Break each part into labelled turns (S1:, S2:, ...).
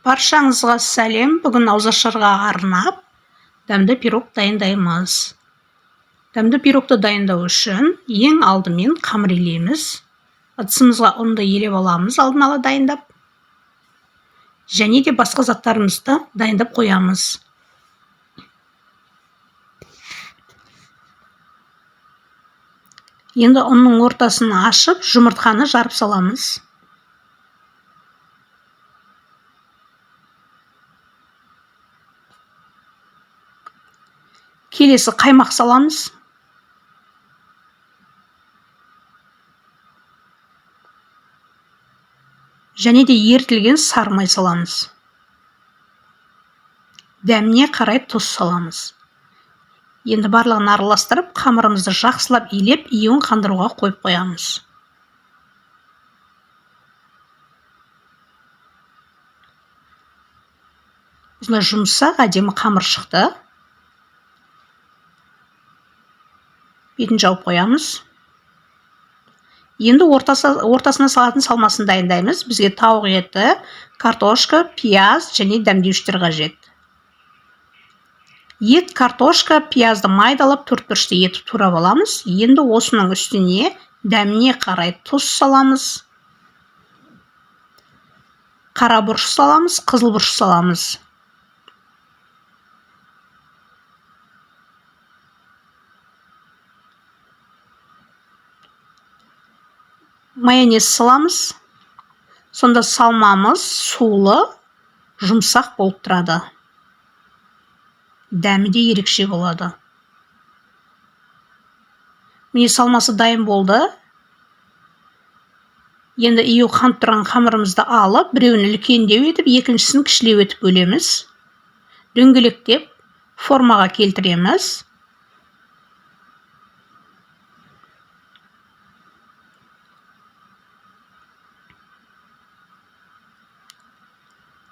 S1: Баршаңызға сәлем! Бүгін ауызашарға арнап дәмді пирог дайындаймыз. Дәмді пирогты дайындау үшін ең алдымен қамыр илейміз. Ыдысымызға ұнды елеп аламыз, алдын ала дайындап. Және де басқа заттарымызды дайындап қоямыз. Енді ұнның ортасын ашып, жұмыртқаны жарып саламыз. Келесі қаймақ саламыз. Және де ерітілген сары май саламыз. Дәміне қарай тұз саламыз. Енді барлығын араластырып, қамырымызды жақсылап илеп, иуін қандыруға қойып қоямыз. Осындай жұмсақ, әдемі қамыр шықты. Бетін жауып қоямыз. Енді ортасына салатын салмасын дайындаймыз. Бізге тауық еті, картошка, пияз және дәмдеуіштер қажет. Ет, картошка, пиязды майдалап төрт бұрышты етіп турап аламыз. Енді осының үстіне дәміне қарай тұз саламыз. Қара бұрыш саламыз, қызыл бұрыш саламыз. Майонез саламыз. Сонда салмамыз сулы, жұмсақ болып тұрады. Дәмі де ерекше болады. Міне, салмасы дайын болды. Енді ию қанып тұрған қамырымызды алып, біреуін үлкендеу етіп, екіншісін кішілеу етіп бөлеміз. Дөңгелектеп формаға келтіреміз.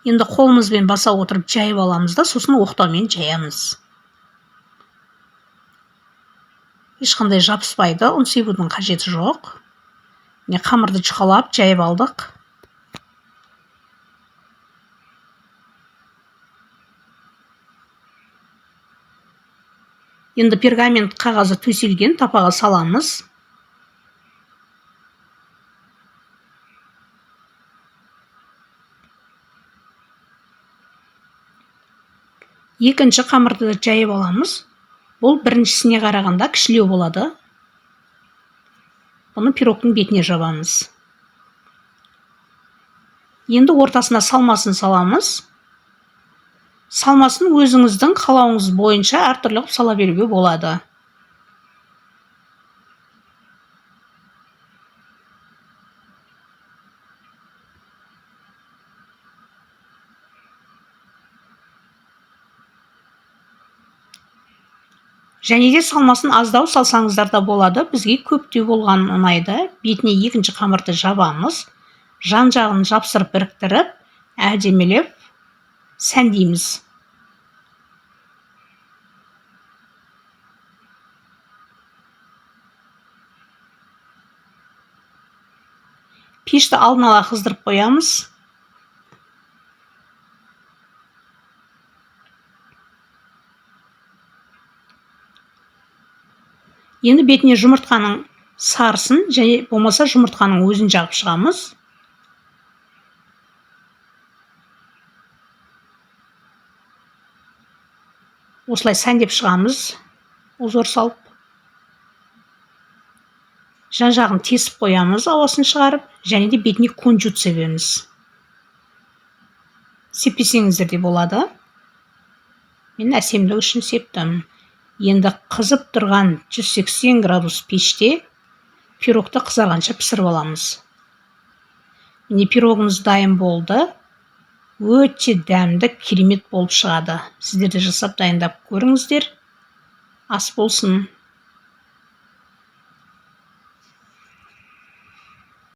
S1: Енді қолымызбен баса отырып жайып аламыз да, сосын оқтаумен жаямыз. Ешқандай жабыспайды, ұн себудің қажеті жоқ. Міне, қамырды жұқалап жайып алдық. Енді пергамент қағазы төселген тапаға саламыз. Екінші қамырды да жайып аламыз. Бұл біріншісіне қарағанда кішілеу болады. Бұны пирогтың бетіне жабамыз. Енді ортасына салмасын саламыз. Салмасын өзіңіздің қалауыңыз бойынша әртүрлі қылып сала беруге болады. Және де салмасын аздау салсаңыздар да болады. Бізге көптеу болған ұнайды. Бетіне екінші қамырды жабамыз. Жан-жағын жапсырып біріктіріп, әдемілеп сәндейміз. Пешті алдын ала қыздырып қоямыз. Енді бетіне жұмыртқаның сарысын және болмаса жұмыртқаның өзін жағып шығамыз. Осылай сәндеп шығамыз, узор салып. Жан-жағын тесіп қоямыз, ауасын шығарып, және де бетіне кунжут себеміз. Сеппесеңіздер де болады. Мен әсемдік үшін септім. Енді қызып тұрған 180 градус пеште пирогты қызарғанша пісіріп аламыз. Міне, пирогымыз дайын болды. Өте дәмді, керемет болып шығады. Сіздер де жасап дайындап көріңіздер. Ас болсын.